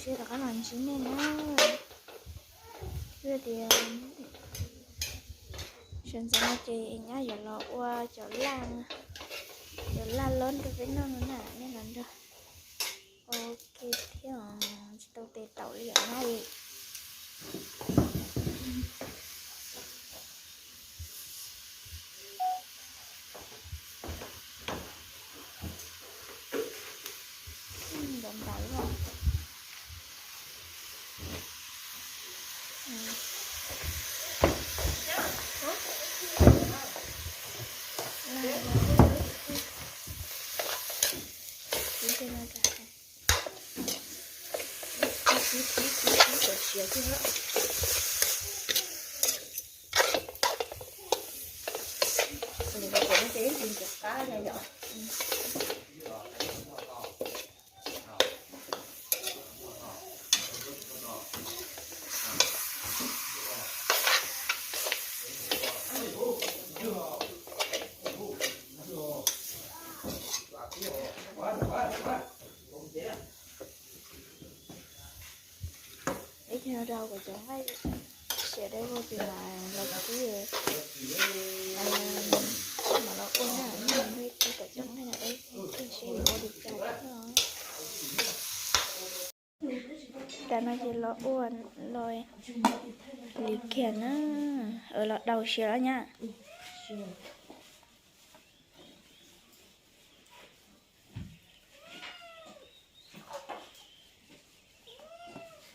Rov qab los ntsib nej na. Twb tias sawv ntxov no ces nyab yuav los ua cov laj, cov laj lob rau peb noj no na, nej los nrog ua ke thiab os, tsis tau tes taum li os nyab li. Ntawd ntawd os. Ib tug no rau kuv cov nqaij siav dawb vog ces mas los kib, mam los ua na, ib tug no kib kom cov nqaij no dawb vog thiaj seb yuav ua li cas thiab. Tam no ces los ua los li kiag na, los daus siav los nyab.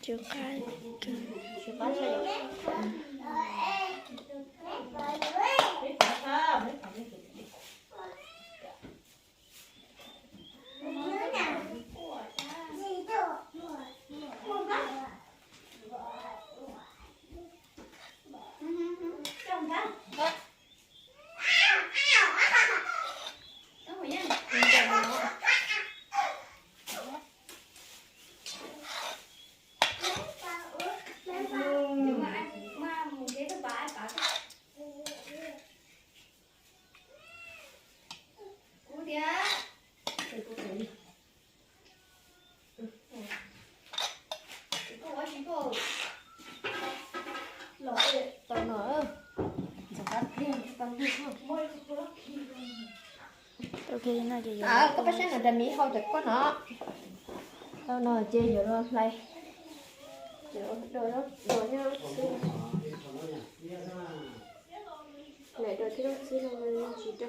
Tsw qab kawg. Koj pab saib no, das miv hau cov koj no. Tau no ces yuav los hlais, yuav do do nyob xwb, hlais do thiab txhib no tsis do.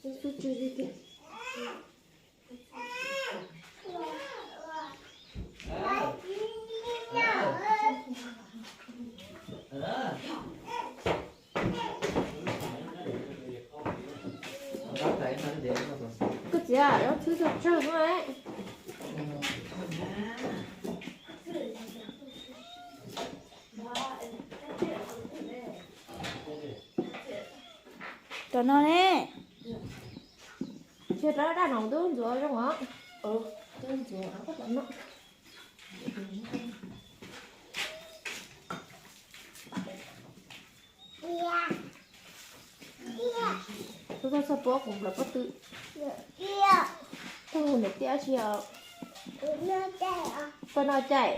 Koj txiv, zaub txhwb txog tsawg no. Cov no ne, cia rau daj no twb ntxuav zoo os. Txhob txhob puab kuv nplawm pob tw. Koj hu niam tij dab tsi os? Koj noj caij?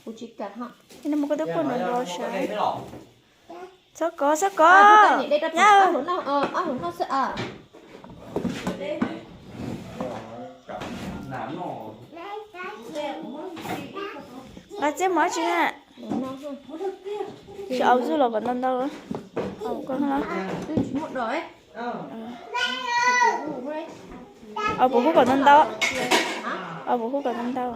Kuv tsis kam ho. Txhob kov, txhob kov. Nqa txiab mov tsi na. Tsis au zuj los kom ntau ntau. Au puas hub kom ntau ntau? Au puas hub kom ntau ntau?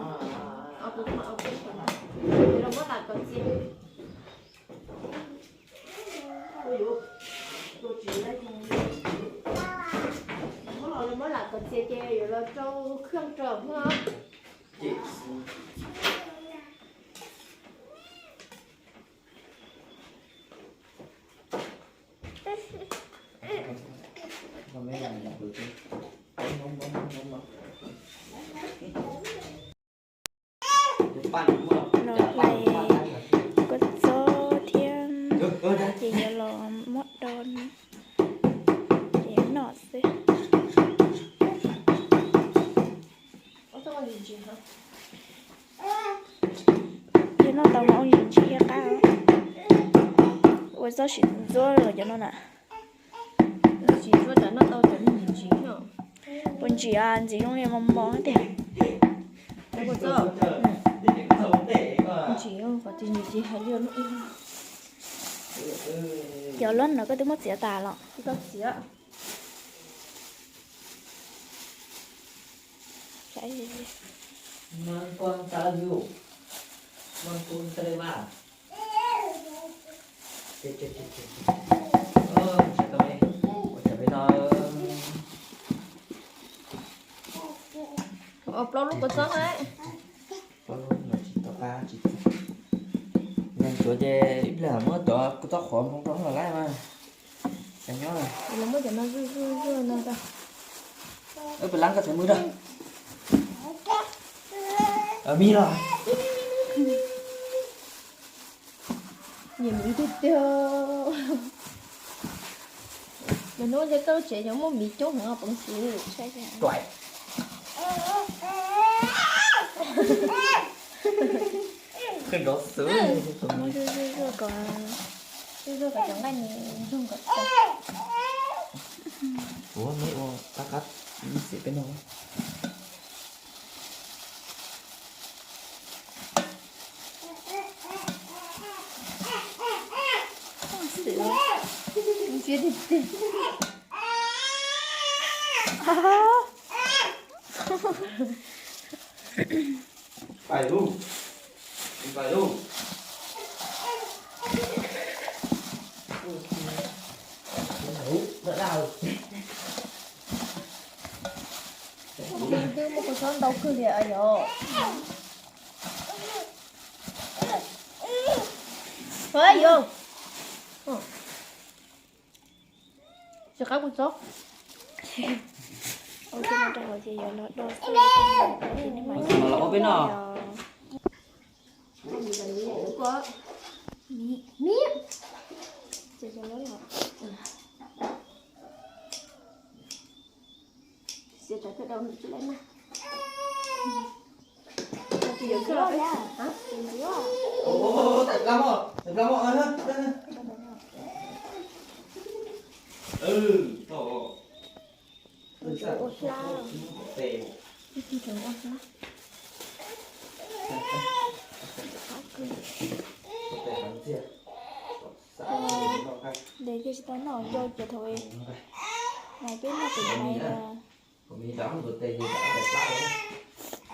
Muab los muab lam kom txias ces yuav los rau khaj rau hwj. Los hlais kua txob thiab ces yuav los muab do ces yuav noj xwb. Yog noj tau mas ua ntsis ntsis thiab qab. Ua txob sim ntxuab los cov no na. Ua ntsim ntxim zoo li mos mos tiag. Ntsim qhov tsis ntsim tsis hais li. Cov lab no koj twb muab txiav tas los? Ua plaub lub kua txob na. Neeg tuav ces ib pliag muab cov kua txob qhuav npoo rau los laij mas. Cov nyob, muab cov no zuj zuj zuj no tau. Peb lab koj txhais muag rau. Mib los. Nyiam miv tiag tiag. Nws hnub ntiag koj lub tsev cov muaj miv coob heev peev xwm. Qhwv nrov xwb. Zuj zuj zuj kom, zuj zuj kom cov nqaij ntsoog kom tag. Ua meb ua qab qab ib xiam peb noj. Pais lub, pais lub. Twb muaj kua txob ntau kawg li yom. Ua yus, tsis qab kua txob. Ua kiag no rau hauv ces yuav los do xwb. Los ua peb noj. Ua hlab. Ntes kiag tsis tau noj ncau ces thaum mas peb noj tus nqaij.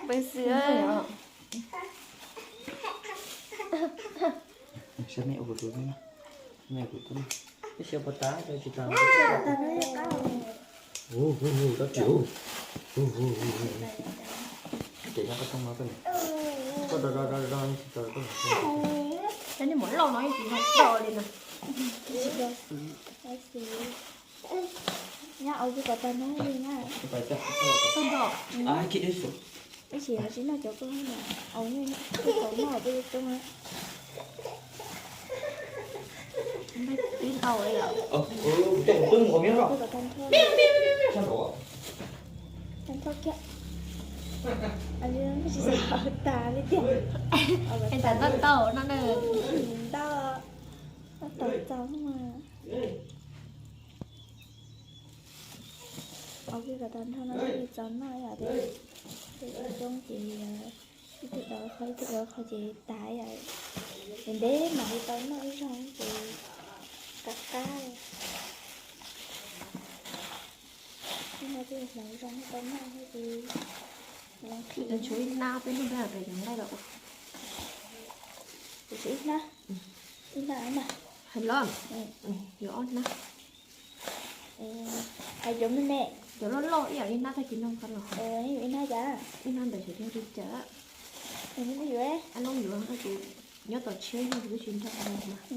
Peev xwm. Saib meb ua kuv tus, meb ua kuv tus. Ib xiav puas tas, tsis tas. Tab sis, ces nyob qab rooj no, koj do do do do tsis tau. Cov niag maum loj no yeej tsis zoo do li na. Nyob ua kiag kom tag no li na. Tab sis tsis noj cov koj na, au, tsis tau noj peb coob na. Tag nrho kiag. Tsis xav tas li tiag. Es tas tau tau no na. Tau, tau txaus mas. Ua kiag kom tag nrho no thiaj li txaus noj yom. Coob ces ib tug dov qhov ib tug dov qhov ces tas yom. Ces ntev mam li tau noj ib zaug ces qab qab. Ib no twb hloov zoo tau noj thiab ces. Tshuav ib hnab peb noj peb pem cov nqaij los ua. Kuv tshuav ib hnab, ib hnab na. Hais los, yuav ob hnab. Hais cov me me, cov loj loj ib yam li hnab tag kis no los. Ib hnab cas, ib hnab ntawd xyov yog li cas. Loob yuav, nyob tom tsheb yog kuv twb tsis nrog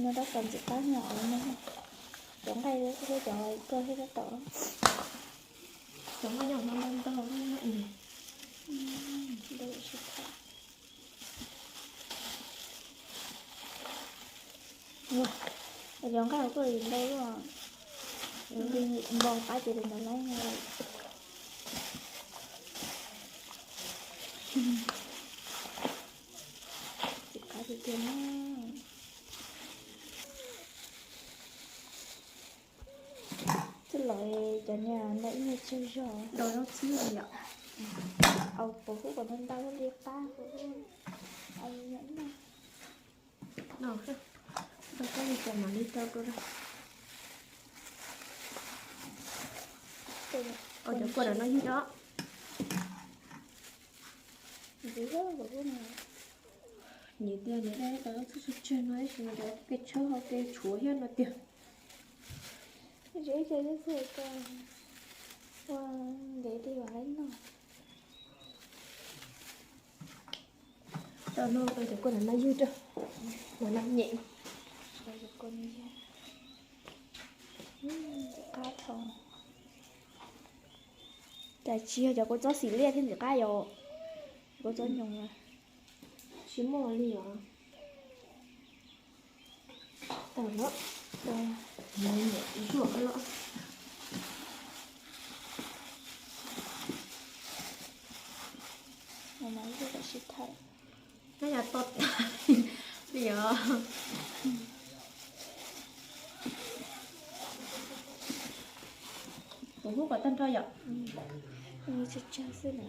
no rau kom ntxim qab no. Cov nqaij thiab cov koj thiab tab tom, cov nqaij nyob no ntau ntau. Cov nqaij kuj ntau luaj, npau qab ces ntawd lawm. Txiv qab tiag tiag na. Twb los cov niag no ib nyuag tsawg zog. Au, puas hub kom ntau ntau li qab. Au, nyob no. Rau koj li cas mam li rau rau. Cov kua ntawm no yug os. Nyiam tiag, nyiam dab tau txhub tsawg tsawg no tab sis mas cov kev tshawb ho kev tshuav thiab no tiag. Ua ntev li vam lawv no. Rau no, cov kua ntawm no ywg rau, ntawm no nyem. Qab dhau. Cas tsis yog cov kua txob xim liaj thiab ntxim qab yom? Kua txob nyoos tsis muaj li os. Tawm los, zuaj los. Mas zuaj kom sib thaij. Nab yog to li os. Kuv hub kom tag nrho yom. Tsawg tsawg xwb na.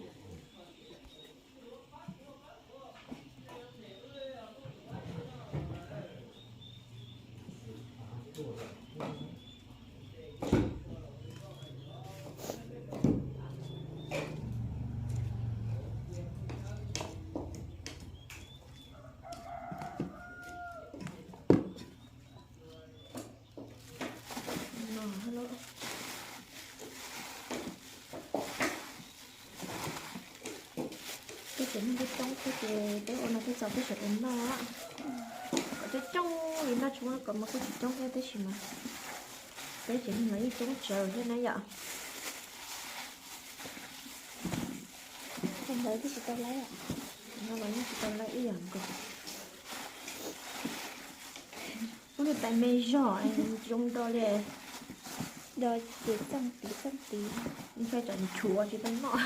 Peb cov neeg coob coob thiab ces peb ua no peb txaus peb sawv daws noj. Kom coob coob li noj tsis muaj kom mas kuj tsis coob thiab tab sis mas peb cov neeg los yeej coob tsawv thiab na yom. Ntawd twb tsis tau laib, no los yeej tsis tau laib ib yam nkaus. Ub, niag pais me zog zoo nrau li. Do ces txeej tid txeej tid. Ntshe tsam nchuav tsis tau noj.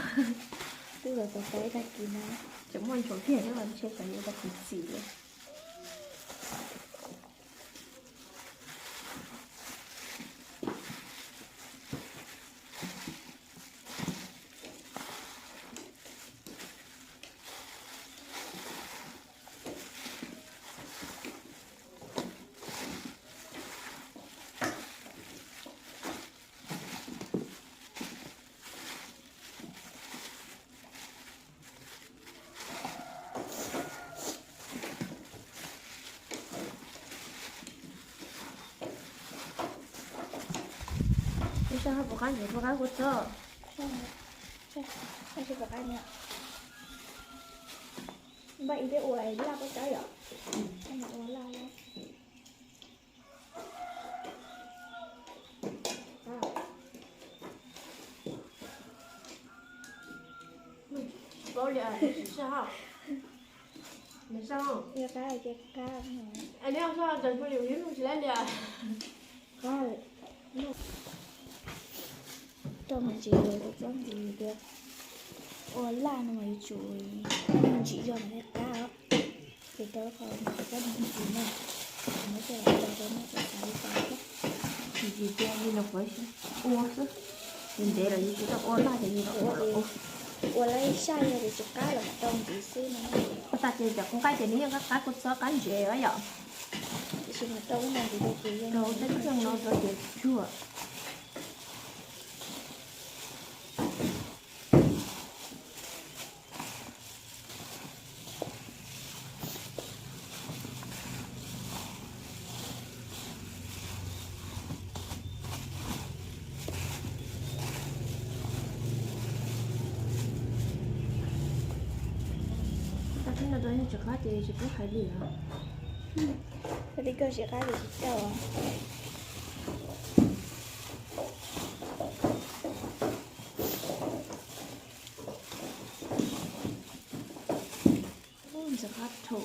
Twb los tau tau ib tag kis no. Tseem muaj nchuav kiag thiab los ntshe tsam yuav tau kwv txim li. Ib sab puas qab ntsev puas qab kua txob? Npaj ib pliag ua laj pob tsab yom. Ua laj. Paub li, sim saj hauj, nws saj hauj. Neb saj hauj tsis laib li. Rau mas tsis tau txob ntxiv tias ua laj no mas yuav tsum ntsim zog mas thiaj qab os. Ces rau qhov txob ntxiv na, muab coj los rau rau no kom xav li cas thiab. Ntsim tiag li no qhuav ua xwb, ntev ntev los yus tsis tau ua laj ces yus los ua. Ua laj saj yog tias tsis qab los rau ntxiv xwb no. Ua tas ces cov kua nqaij ces nws yeej qab qab kua txob qab ntsev yom. Tiam sis mas rau ub no ntxiv ces rau teb cog no rau ces tsuag. Tab sis no rau yeej tsis qab ces tsis pub hais li os. Li koj tsis qab ces tsis rau. Ntxim qab dhau.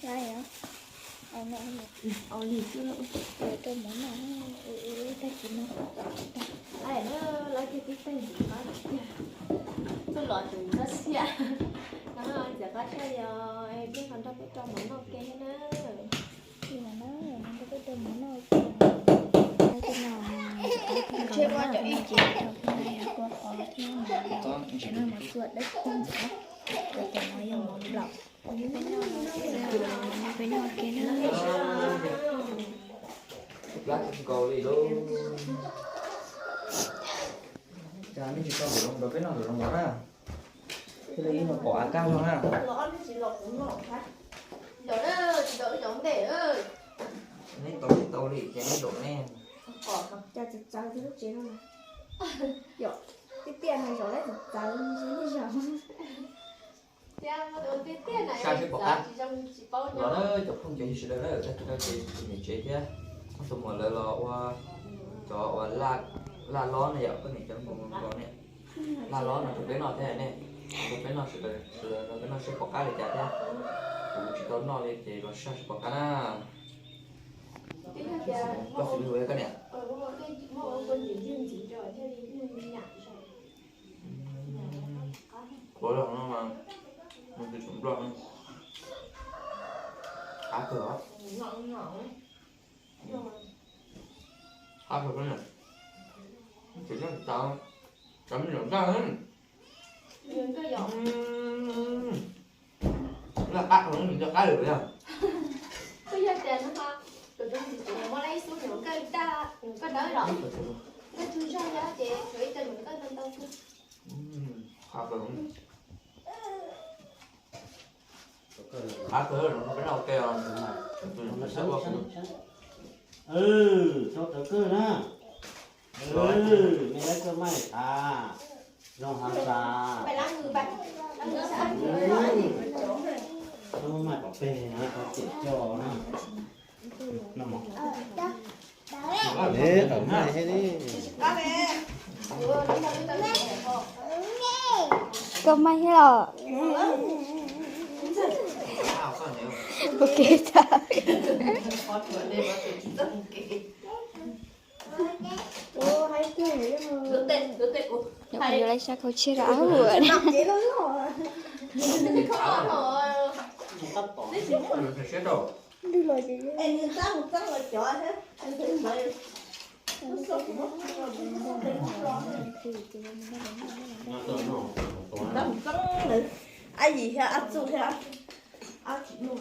Lawv, au no, au li xwb, rau mov noj, tag kis no. Lawv kiag tib teg ntxiv qab tiag, tuaj los tus txhob siab. No ntxiv qab tshaj yog peb ho nrog peb rau mov noj ke thiab na. Peb rau mov noj ke. Ces rau peb no ces rau peb no yog kua qos thiab mov, ces no mov txua dawb kub ntxiv, ces no yog mov nplaum. Peb noj ke na. Plab tsis nkaus li lauj. Cas nej tsis tau lwm zoo rau peb noj lwm zoo los na. Thiaj li ib nyuag pom av kab zog na. Neb tau tsis tau li ces neb zaum neb. Cas txawv txawv lub tsev no. Yom, tiaj tiaj no zaum lawm txawv txawv. Sab seb puas qab. Los na cov phooj ywg sawv daws na, tag kis no ces tus niam tsev thiab tus muam lawv los ua cov uas laj lob na yom, poj niam cov npau npau ne. Laj lob no rau peb noj thiab ne, rau peb noj sawv daws, rau peb noj seb puas qab li cas thiab. Kuv tsis tau noj li ces los saj seb puas qab na. Koj xav li hu koj niam. Ua los no mas nws tsis tshua nploj, qab kawg os. Qab kawg, ces nyob tsis tau, cov me nyuam ntxaj. Laj qab, nws cov qab lawm yog. Kuj yog tias no, tus tus muaj laj ib xub nws kawj daj, nws kawj dawb los, kawj tug zog yog ces tshuav ib co nws kawj ntau ntau kawg. Qab kawg, peb noj ua ke os. Tau tawv kawg na. Me lawv koj maj tas, zoo hav tas. Maj pom peg na, qhov tiam co na. Koj maj thiab los? Ua ke tag. Nyuam qhuav yuav laj sab khau tshiab rau ab ua. Ab yim thiab ab txuj thiab ab tsis nuj.